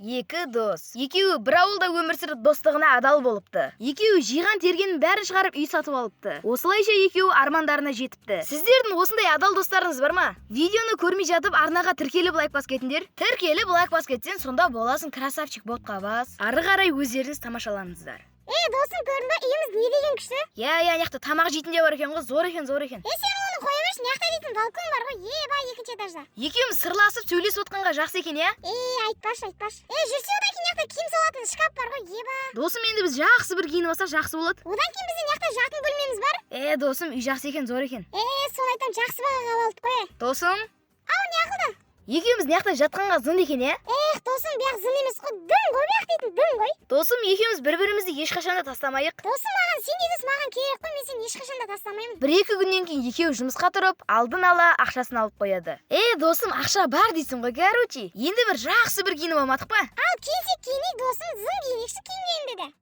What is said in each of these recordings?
Екі дос. Екеуі бір ауылда өмір сүріп, достығына адал болыпты. Екеуі жиған тергенін бәрін шығарып, үй сатып алыпты. Осылайша екеуі армандарына жетіпті. Сіздердің осындай адал достарыңыз бар ма? Видеоны көрмей жатып, арнаға тіркеліп, лайк басып кетіңдер. Тіркеліп, лайк басып кетсең, сонда боласың красавчик. Ботқа бас. Ары қарай өздеріңіз тамашалаңыздар. Ей, досым, көрдің ба, үйіміз не деген күшті? Иә, иә, ана жақта тамақ жейтін де бар екен ғой, зор екен, зор екен. Е, сен оны қоя берші, мына жақта дейтін балкон бар ғой, еба, екінші этажда. Екеуміз сырласып сөйлесіп отқанға жақсы екен, иә? Ей, айтпашы, айтпашы. Ей, жүрсе, одан кейін мына жақта киім салатын шкаф бар ғой, еба. Досым, енді біз жақсы бір киініп алсақ, жақсы болады. Одан кейін бізде мына жақта жатын бөлмеміз бар. Е, досым, үй жақсы екен, зор екен. Е, соны айтамын, жақсы бағаға алдық қой. Досым, Ау, не қылды? Екеуміз мына жақта жатқанға зың екен, иә? Эх, досым, бұяқ зың емес қой, дың ғой, бұяқ дейтін дың ғой. Досым, екеуміз бір бірімізді ешқашан да тастамайық. Досым, маған сендей дос маған керек қой, мен сені ешқашан да тастамаймын. Бір екі күннен кейін екеуі жұмысқа тұрып, алдын ала ақшасын алып қояды. Е, досым, ақша бар дейсің ғой, короче. Енді бір жақсы бір киініп алмадық па? Ал киінсек киінейік, досым, зың киінейікші киінгенде де.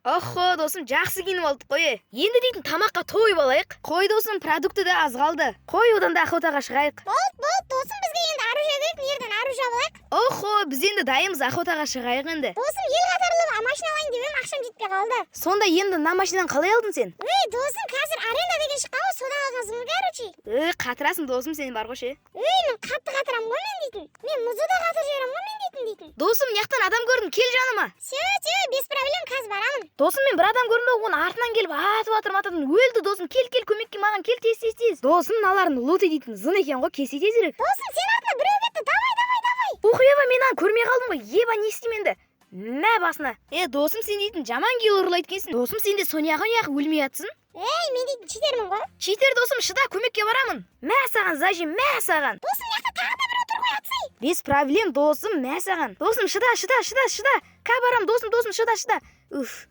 Охо, досым, жақсы киініп алдық қой. Е. Енді дейтін тамаққа тойып алайық. Қой, досым, продукты да аз қалды. Қой, одан да охотаға шығайық. Болды, болды, досым, бізге енді оружие керек, мына жерден оружие алайық. Охо, біз енді дайынбыз, охотаға шығайық енді. Досым, ел қатарлы машина алайын деп едім, ақшам жетпей қалды. Сонда енді мына машинаны қалай алдың сен? Ей, досым, қазір аренда деген шыққан ғой, содан алғансың ғой, короче. Ей, қатырасың, досым, сен бар ғой ше. Ей, мен қатты қатырамын ғой мен дейтін. Мен мұзды да қатырып жіберемін ғой мен дейтін. Досым, мына жақтан адам көрдім, кел жаныма. Все, все, без проблем, қазір барамын. Досым, мен бір адам көрдім ба, оның артынан келіп атып жатырмын, атып. Өлді, досым, кел, кел, көмекке маған кел, тез, тез, тез. Досым, мыналардың луты дейтін зың екен ғой, кесе тезірек. Досым, сен артына біреу кетті, давай, давай, давай. Ух, еба, мен аны көрмей қалдым ғой, еба, не істеймін енді? Мә басына. Е, досым, сен дейтін жаман киел ұрлайды екенсің. Досым, сен де соняғы неғып өлмей жатсың? Ей, мен дейтін читермін ғой. Читер, досым, шыда, көмекке барамын. Мә саған, зажим, мә саған. Досым, мына жақта тағы да біреу тұр ғой, атсай. Без проблем, досым, мә саған. Досым, шыда, шыда, шыда, шыда. Ка барам, досым, досым, шыда, шыда. Уф.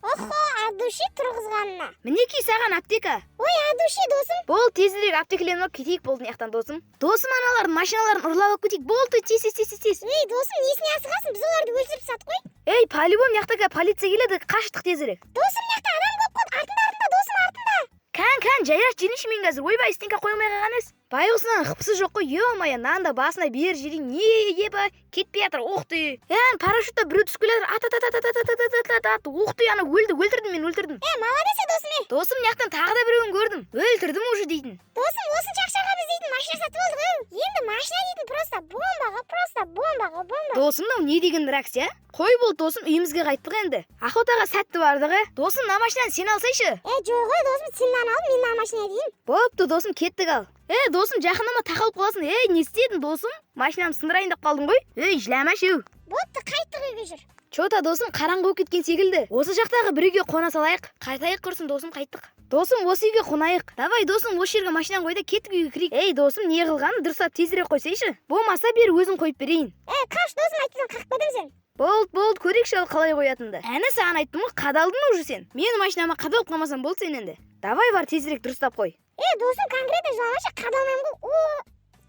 Охо, от души тұрғызғанына. Мінекей саған аптека. Ой, от души, досым. Бол, тезірек аптекалерін алып кетейік, болды мына жақтан, досым. Досым, аналардың машиналарын ұрлап алып кетейік. Болды, тез, тез, тез, тез, тез. Ей, досым, несіне асығасың? Біз оларды өлтіріп тастадық қой. Ей, по-любому мына жақта полиция келеді, қаштық тезірек. Досым, мына жақта адам көп қой, артында, артында, досым, артында. Кән, кән, жайраш жіберейінші мен қазір. Ойбай, стенка қойылмай қалған ес. Байғұсынан қыпсы жоқ қой, ё-моё, мынаны да басына беріп жіберейін. Не, еба, кетпей жатыр, ух ты. Е, парашютта біреу түсіп келе жатыр. Ат, ат, ат, ат, ат, ат, ат, ат, ат, ат, ух ты, ана өлді, өлтірдім мен, өлтірдім. Е, молодец, досым, е. Досым, мына жақтан тағы да біреуін көрдім. Өлтірдім уже дейтін. Досым, осынша ақшаға біз дейтін машина сатып алдық, ау. Енді машина дейтін просто бомба ғой, просто бомба ғой, бомба. Досым, мынау не деген ракс, иә? Қой, болды, досым, үйімізге қайттық енді. Охотаға сәтті бардық, е. Досым, мына машинаны сен алсайшы. Е, жоқ ой, досым, сен мынаны ал, мен мына машина дейін. Бопты, досым, кеттік ал. Е, досым, жақындама, тақалып қаласың. Ей, не істедің, досым? Машинамды сындырайын деп қалдың ғой. Ей, жыламашы, еу. Бопты, қайттық үйге, жүр. Чё-то, досым, қараңғы болып кеткен секілді. Осы жақтағы бір үйге қона салайық. Қайтайық құрсын, досым, қайттық. Досым, осы үйге қонайық. Давай, досым, осы жерге машинаны қой да, кеттік үйге кірейік. Ей, досым, не қылғанын дұрыстап тезірек қойсайшы. Болмаса бер, өзім қойып берейін. Е, қаш, досым, айтсаң қақып кетемін сен. Болды, болды, көрейікші ал қалай қоятынды. Әні, саған айттым ғой, қадалдың уже сен. Менің машинама қадалып қалмасаң болды сен енді. Давай, бар, тезірек дұрыстап қой. Е, досым, конкретно жыламашы, қадалмаймын ғой. О,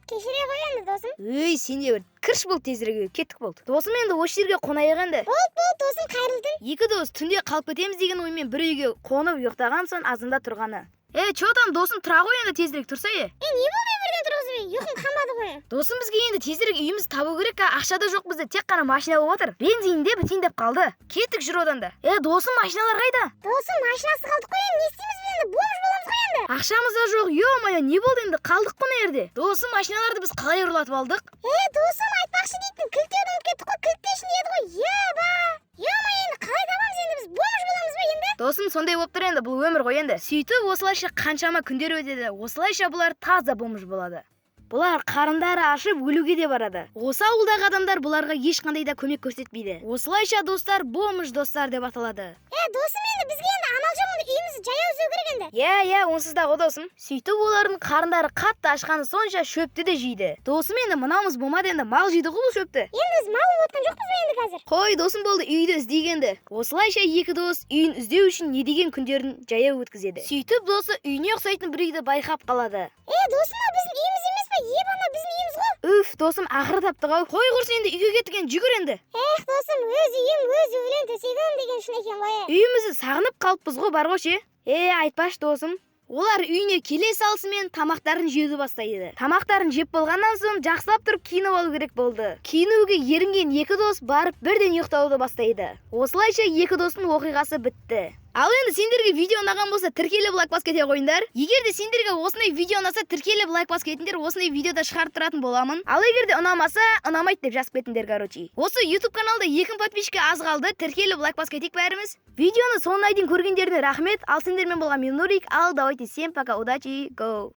кешіре ғой енді, досым. Өй, сен де бір кірш, болды, тезірек үйге кеттік, болды. Досым, енді осы жерге қонайық енді. Болды, болды, досым, қайырлы түн. Екі дос түнде қалып кетеміз деген оймен бір үйге қонып ұйықтаған соң, азанда тұрғаны. Е, чё там, досым, тұра ғой енді, тезірек тұрса, е. Е, не болды бірден тұрғызып, е? Ұйқым қанбады ғой. Досым, бізге енді тезірек үйімізді табу керек, а ақша да жоқ бізде, тек қана машина болып отыр. Бензин де бітейін деп қалды. Кеттік, жүр одан да. Е, досым, машиналар қайда? Досым, машинасыз қалдық қой енді, не істейміз біз енді? Бомж боламыз ғой енді. Ақшамыз да жоқ, ё-моё, не болды енді? Қалдық қой мына жерде. Досым, машиналарды біз қалай ұрлатып алдық? Е, досым, айтпақшы дейтін, кілттерді ұмытып кеттік қой, кілт те ішінде еді ғой, еба. Ё-моё, енді қалай табамыз енді, біз бомж боламыз ба енді? Досым, сондай болып тұр енді, бұл өмір ғой енді. Сөйтіп осылайша қаншама күндер өтеді. Осылайша бұлар таза бомж болады. Бұлар қарындары ашып өлуге де барады. Осы ауылдағы адамдар бұларға ешқандай да көмек көрсетпейді. Осылайша достар бомж достар деп аталады. Е, досым, енді бізге енді амал жоқ, енді үйімізді жаяу іздеу керек енді. Иә, иә, онсыз да ғой, досым. Сөйтіп олардың қарындары қатты ашқаны сонша, шөпті де жейді. Досым, енді мынауымыз болмады енді, мал жейді ғой бұл шөпті. Енді біз мал болып отқан жоқпыз ба енді қазір? Қой, досым, болды, үйді іздейік енді. Осылайша екі дос үйін іздеу үшін не деген күндерін жаяу өткізеді. Сөйтіп досы үйіне ұқсайтын бір үйді байқап қалады. Е, досым, мынау біздің үйіміз емес па? Еба, мынау біздің үйіміз ғой. Үф, досым, ақыры таптық ау. Қой құрсын, енді үйге кеттік енді, жүгір енді. Эх, досым, өз үйім, өз өлең төсегім деген шын екен ғой, е. Үйімізді сағынып қалыппыз ғой бар ғой ше. Е, айтпашы, досым. Олар үйіне келе салысымен тамақтарын жеуді бастайды. Тамақтарын жеп болғаннан соң жақсылап тұрып киініп алу керек болды. Киінуге ерінген екі дос барып бірден ұйықтауды бастайды. Осылайша екі достың оқиғасы бітті. Ал енді сендерге видео ұнаған болса, тіркеліп, лайк басып кете қойыңдар. Егер де сендерге осындай видео ұнаса, тіркеліп, лайк басып кетіңдер, осындай видеода шығарып тұратын боламын. Ал егер де ұнамаса, ұнамайды деп жазып кетіңдер, короче. Осы YouTube каналда 2 подписчикке аз қалды, тіркеліп, лайк басып кетейік бәріміз. Видеоны соңына дейін көргендеріне рахмет. Ал сендермен болған мен, Нурик. Ал давайте, всем пока, удачи, го.